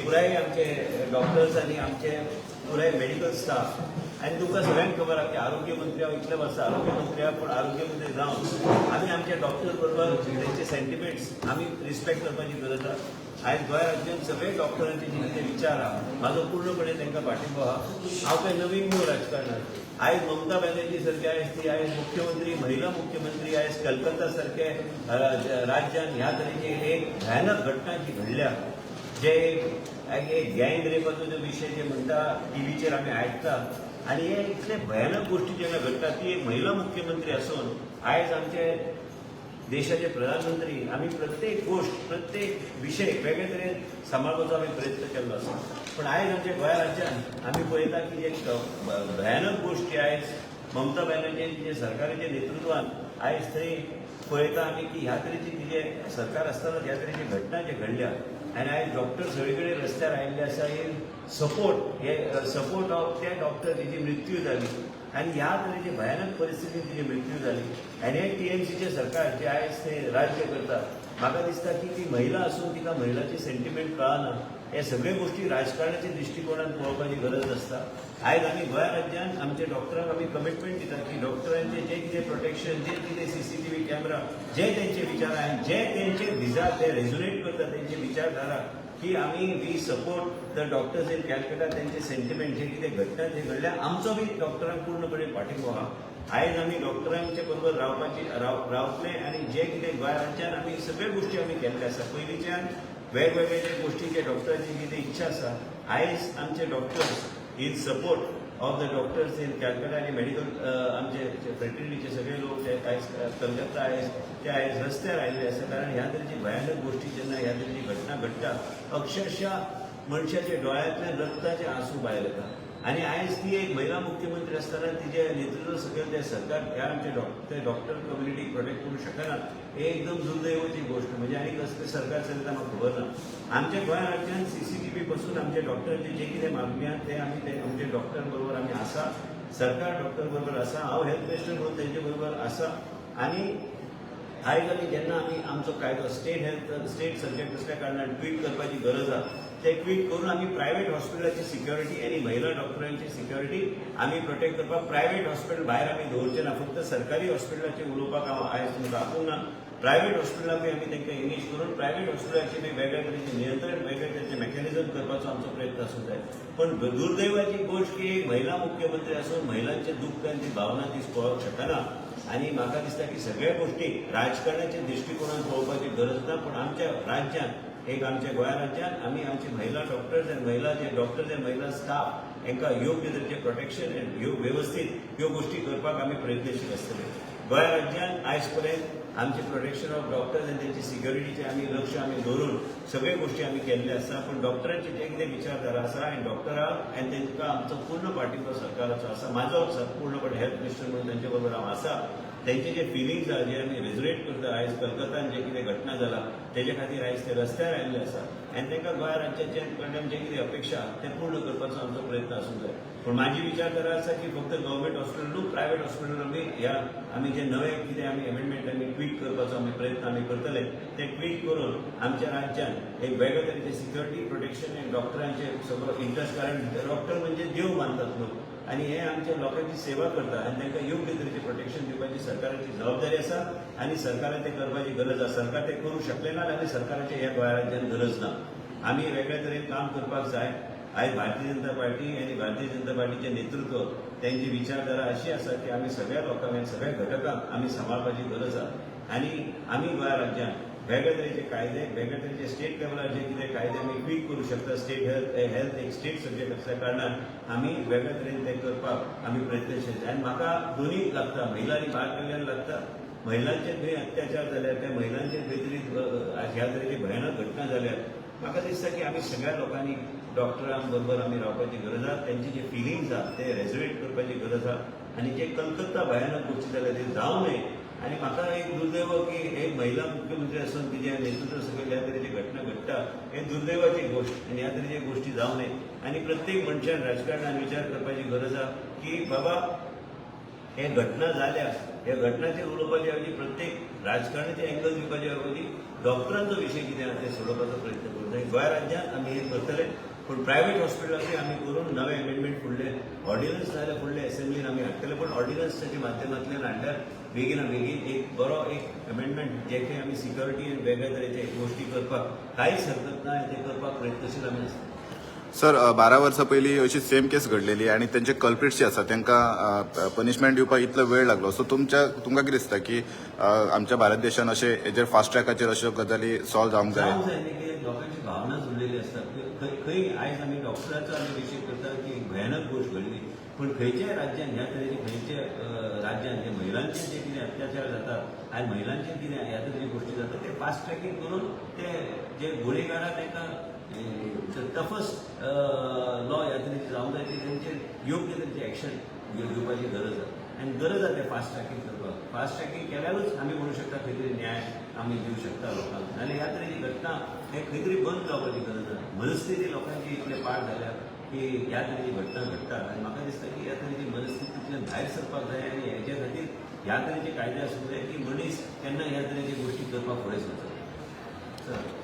पुराय आमचे डॉक्टर्स आनी आमचे पुराय मेडिकल स्टाफ आनी तुमकां सगळ्यांक खबर आहा की आरोग्य मंत्री हांव इतले वर्सां आरोग्य मंत्री आहा, पूण आरोग्य मंत्री जावन आमी आमच्या डॉक्टर बरोबर तेंचे सेंटिमेंट्स आमी रिस्पेक्ट करपाची गरज आहा. आयज गोंय राज्यांत सगळे डॉक्टरांचे जे कितें विचार आहा, म्हाजो पूर्णपणे तांकां पाठिंबो आहा. हांव कांय नवीन न्हू राजकारणात. आयज ममता बॅनर्जी सारखे आयज ती आयज मुख्यमंत्री, महिला मुख्यमंत्री, आयज कलकत्ता सारखे राज्यान ह्या तरेची एक भयानक घटना जी घडल्या, जे एक एक गँग रेपाचो जो विशय जे म्हणटा टीव्हीचेर आमी आयकता आनी हे इतले भयानक गोष्टी जेन्ना घडटा, ती एक महिला मुख्यमंत्री आसून आयज आमचे देशाचे प्रधानमंत्री, आमी प्रत्येक गोष्ट, प्रत्येक विशय वेगळे तरेन सांबाळपाचो आमी प्रयत्न केल्लो आसा. पूण आयज आमच्या गोंय राज्यान आमी पळयता की एक भयानक गोश्टी आयज ममता बॅनर्जी तिचे सरकाराच्या नेतृत्वान आयज थंय पळयता आमी की ह्या तरेची तिजे सरकार आसतना ह्या तरेची घटना जे घडल्या आनी आयज डॉक्टर सगळे कडेन रस्त्यार आयिल्ले आसा हे सपोर्ट, हे सपोर्ट ऑफ त्या डॉक्टर तिची मृत्यू जाली आनी ह्या तरेची भयानक परिस्थितीन तिची मृत्यू जाली. आनी हे टीएमसीचे सरकार जे आयज ते राज्य करता, म्हाका दिसता की ती महिला आसून तिका महिलाचे सेंटिमेंट कळना. हे सगळे गोष्टी राजकारणाच्या दृश्टिकोनान पळोवपाची गरज आसता. आयज आमी गोंय राज्यान आमच्या डॉक्टरांक आमी कमिटमेंट दिता की डॉक्टरांचे जे कितें प्रोटेक्शन, जे कितें सीसीटीव्ही कॅमेरा, जे तेंचे विचार आहा, जे तेंचे विचार ते रेझोनेट करता तेंचे विचारधारा की आमी we support the doctors in Calcutta. तेंचे सेंटिमेंट, जे कितें घटना जे घडल्या, आमचो बी डॉक्टरांक पूर्णपणे पाठिंबो आहा. आयज आमी डॉक्टरांचे बरोबर रावपाची रावतले आनी जे कितें गोंय राज्यान आमी सगळ्यो गोष्टी आमी केल्ले आसा पयलींच्यान, वेगवेगळे जे गोष्टीचे डॉक्टरांची कितें इच्छा आसा, आयज आमचे doctors in support of the doctors in Calcutta आनी मेडिकल आमचे फ्रेटर्निटीचे सगळे लोक ते आयज कलकत्ता आयज ते आयज रस्त्यार आयिल्ले आसा. कारण ह्या तरेची भयानक गोष्टी जेन्ना ह्या तरेची घटना घडटा, अक्षरशः मनशाच्या डोळ्यांतल्यान रक्ताचे आंसू भायर येता. आनी आयज ती एक महिला मुख्यमंत्री आसतना तिचे नेतृत्व सकयल ते सरकार ह्या आमचे ते डॉक्टर कम्युनिटीक प्रोटेक्ट करूंक शकना, हे एकदम दुर्दैवाची गोष्ट. म्हणजे आनी कसलें सरकार चलता म्हाका खबर ना. आमच्या गोंय राज्यान सीसीटीव्ही पासून आमच्या डॉक्टरांचे जे कितें मागणी आहा ते आमी ते आमचे डॉक्टर बरोबर आमी आसा, सरकार डॉक्टर बरोबर आसा, हांव हेल्थ मिनिस्टर म्हणून तेंचे बरोबर आसा. आनी आयज आमी जेन्ना आमी आमचो कायदो स्टेट हेल्थ स्टेट सब्जेक्ट असल्या कारणान ट्वीक करपाची गरज आहा, ते ट्वीक करून आमी प्रायव्हेट हॉस्पिटलाची सिक्युरिटी आनी महिला डॉक्टरांची सिक्युरिटी आमी प्रोटेक्ट करपाक प्रायव्हेट हॉस्पिटल भायर आमी दवरचे ना. फक्त सरकारी हॉस्पिटलाचे उलोवपाक हांव आयज तुमकां आपोवंक ना. प्रायव्हेट हॉस्पिटलाकूय आमी तांकां एंगेज करून प्रायव्हेट हॉस्पिटलाचे बी वेगळ्या तरेचे नियंत्रण, वेगळे तरेचे मेकॅनिझम करपाचो आमचो प्रयत्न आसूंक जाय. पण दुर्दैवाची गोश्ट की एक महिला मुख्यमंत्री आसून महिलांचे दुख्ख आनी ती भावना ती पळोवंक शकना. आनी म्हाका दिसता की सगळ्या गोष्टी राजकारणाच्या दृश्टिकोनान पळोवपाची गरज ना, पूण आमच्या राज्यात एक आमच्या गोंय राज्यात आमी आमचे महिला डॉक्टर्स आनी महिला जे डॉक्टर्स आनी महिला स्टाफ हांकां योग्य तरेचें प्रोटेक्शन आनी व्यवस्थीत ह्यो गोष्टी करपाक आमी प्रयत्नशील आसतले. गोंय राज्यान आयज पर्यंत आमचे प्रोटेक्शन ऑफ डॉक्टर्स आनी तेंची सिक्युरिटीचे आमी लक्ष आमी दवरून सगळे गोष्टी आमी केल्ले आसा. पूण डॉक्टरांची जे कितें विचारधारा आसा आनी डॉक्टरांक आनी तांकां आमचो पूर्ण पाठिंबो सरकाराचो आसा. म्हाजो पूर्णपणे हेल्थ मिनिस्टर म्हणून तांचे बरोबर हांव आसा. तेंचे जे फिलिंग्स आहा, जे आमी रेजोनेट करता, आयज कलकत्तान जे कितें घटना जाला तेजे खातीर आयज ते रस्त्यार आयिल्ले आसा आनी तांकां गोंय राज्याच्या कडल्यान जे कितें अपेक्षा आहा तें पूर्ण करपाचो आमचो प्रयत्न आसूंक जाय. पूण म्हाजी विचारधारा आसा की फक्त गव्हर्मेंट हॉस्पिटल न्हू, प्रायव्हेट हॉस्पिटल आमी ह्या आमी जे नवे कितें आमी अमेंडमेंट आमी ट्वीक करपाचो आमी प्रयत्न आमी करतले. ते ट्वीक करून आमच्या राज्यान एक वेगळे तरेचे सिक्युरिटी प्रोटेक्शन आनी डॉक्टरांचे सगळो इंट्रस्ट, कारण डॉक्टर म्हणजे देव मानतात लोक आनी हे आमच्या लोकांची सेवा करता आनी तांकां योग्य तरेचें प्रोटेक्शन दिवपाची सरकाराची जबाबदारी आसा आनी सरकारान तें करपाची गरज आसा. सरकार तें करूंक शकलें ना जाल्यार सरकाराचे ह्या गोंय राज्यान गरज ना. आमी वेगळ्या तरेन काम करपाक जाय. आयज भारतीय जनता पार्टी आनी भारतीय जनता पार्टीचें नेतृत्व, तेंची विचारधारा अशी आसा की आमी सगळ्या लोकांक आनी सगळ्या घटकांक आमी सांबाळपाची गरज आसा. आनी आमी गोंय राज्यान वेगळे तरेचे कायदे, वेगळे तरेचे स्टेट लेवलार जे कितें कायदे आमी ट्वीक करूं शकता, स्टेट हेल्थ हेल्थ एक स्टेट सब्जेक्ट आसल्या कारणान आमी वेगळ्या तरेन ते करपाक आमी प्रयत्नशील. आनी म्हाका दोनूय लागता, महिला आनी बाल कल्याण लागता. महिलांचेर खंय अत्याचार जाल्यार, त्या महिलांचेर खंय तरी ह्या तरेची भयानक घटना जाल्यार म्हाका दिसता की आमी सगळ्या लोकांनी डॉक्टरां बरोबर आमी रावपाची गरज आहा, तेंची जे फिलिंग्स आहा ते रेजोनेट करपाची गरज आहा आनी जे कलकत्ता भयानक गोष्टी जाल्या ते जावं नये. आनी म्हाका एक दुर्दैव की एक महिला मुख्यमंत्री आसून तिच्या नेतृत्व सकयल ह्या तरेची घटना घडटा, हे दुर्दैवाची गोष्ट आनी ह्या तरेची गोष्टी जावं नये. आनी प्रत्येक मनशान राजकारणान विचार करपाची गरज आहा की बाबा हे घटना जाल्या, ह्या घटनाचेर उलोवपाचे ऐवजी, प्रत्येक राजकारणाचे एंगल दिवपाचे ऐवजी डॉक्टरांचो विशय कितें आहा ते सोडोवपाचो प्रयत्न करूंक. करूंक जाय. गोंय राज्यांत आमी हें करतले, पूण प्रायवेट हॉस्पिटलाकूय आमी करून नवे अमेंडमेंट फुडले ऑर्डिनन्स जाल्यार फुडले असेंब्लीन आमी हाडटले. पूण ऑर्डिनन्साच्या माध्यमांतल्यान हाडल्यार बेगीना बेगीन एक बरो एक अमेंडमेंट जे खंय आमी सिक्युरिटी आनी वेगळ्या तरेचे गोश्टी करपाक कांयच हरकत ना, तें करपाक प्रयत्नशील आमी आसता. सर, 12 वर्सां पयलीं अशी सेम केस घडलेली आनी तेंचे कल्प्रिट्स जे आसा तांकां पनिशमेंट दिवपाक इतलो वेळ लागलो. सो तुमकां कितें दिसता की आमच्या भारत देशान अशें हेजेर फास्ट ट्रॅकाचेर अश्यो गजाली सॉल्व जावंक जाय? जावंक जाय न्ही की लोकांची भावना जुळलेली आसता. खंय खंय आयज आमी डॉक्टराचो आमी विशय करता की एक भयानक गोश्ट घडली, पूण खंयच्याय राज्यान ह्या तरेचे खंयच्या राज्यान जे महिलांचेर जे कितें अत्याचार जातात आनी महिलांचेर कितें ह्या तरेच्यो गोश्टी जातात, ते फास्ट ट्रॅकिंग करून ते जे गुन्हेगार तांकां टफस्ट लॉ ह्या तरेची जावंक जाय की तेंचेर योग्य तरेचें एक्शन घेवपाची गरज आसा आनी गरज आसा तें फास्ट ट्रॅकिंग करपाक. फास्ट ट्रॅकिंग केल्यारूच आमी म्हणू शकता खंय तरी न्याय आमी दिवं शकता लोकांक. आनी ह्या तरेची घटना हे खंय तरी बंद जावपाची गरज आसा. मनस्थिती लोकांची इतले पाड जाल्या की ह्या तरेची घटना घडटात आनी म्हाका दिसता की ह्या तरेची मनस्थितींतल्यान भायर सरपाक जाय आनी हेच्या खातीर ह्या तरेचे कायदे आसूंक जाय की मनीस केन्ना ह्या तरेची गोश्टी करपाक फुडें सरचो. चल.